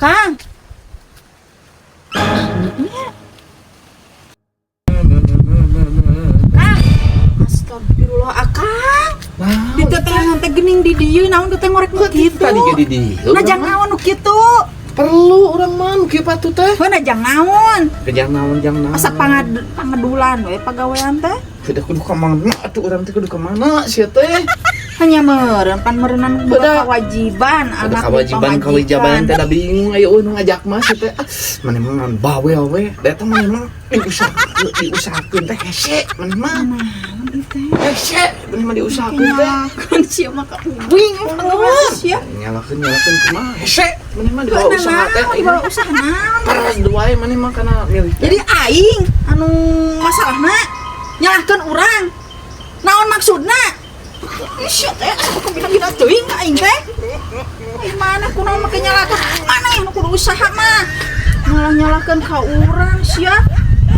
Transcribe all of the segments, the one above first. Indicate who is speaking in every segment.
Speaker 1: Kang. Iya. Kang. Astagfirullah, Akang.
Speaker 2: Nah,
Speaker 1: Di tetelangan teh geuning di dieu, naon teh ngorek nu kitu?
Speaker 2: Tadi ge di dieu.
Speaker 1: Nah, jang naon nu kitu?
Speaker 2: Perlu urang mah nu kieu patut teh.
Speaker 1: Heuh, jang naon?
Speaker 2: Kejang naon, jang naon?
Speaker 1: Asa pangadulan we pagawean teh.
Speaker 2: Kudu kudu ka mana atuh urang teh, kudu ka mana sia teh?
Speaker 1: Hanya meureun pan meureunan boga
Speaker 2: Beda.
Speaker 1: Kewajiban
Speaker 2: Ada
Speaker 1: anak
Speaker 2: kewajiban kewajiban teh da bingung aya eueuh nu ngajak mah sia teh. Ah, maneh mah ngan bawel we. Da eta maneh mah diusahakeun diusahakeun teh hese maneh mah.
Speaker 1: Naon ieu teh?
Speaker 2: Hese maneh mah diusahakeun teh.
Speaker 1: Nyalakeun sia mah ka uing pagawean sia.
Speaker 2: Nyalakeun nyalakeun kumaha hese maneh mah dibawa usaha teh.
Speaker 1: Dibawa usaha naon?
Speaker 2: Paras wae maneh mah kana milih teh.
Speaker 1: Jadi aing anu masalahna nyalahkeun urang. Naon maksudna? Ih, sia teh asa kubina-bina teuing ka aing teh. Aing mana kunaon make nyalahkeun? Mana yang kudu usaha mah? Malah nyalahkeun ka urang sia.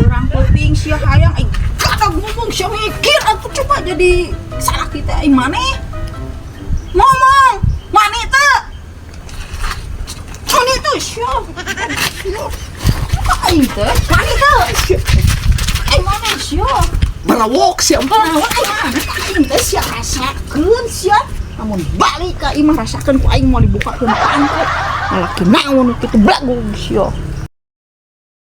Speaker 1: Urang penting sia hayang aing kada ngomong sia mikir atuh, coba jadi salah kita aing maneh. Ngomong, maneh teh. Maneh teh sia. Aing teh, maneh teh. Aing maneh sia.
Speaker 2: Barawok sia mah.
Speaker 1: Naon aing maneh aing teh sia, rasakeun sia. Lamun balik ka imah, rasakeun ku aing mau dibukakeun panto. Lalaki naon kitu belagu sia.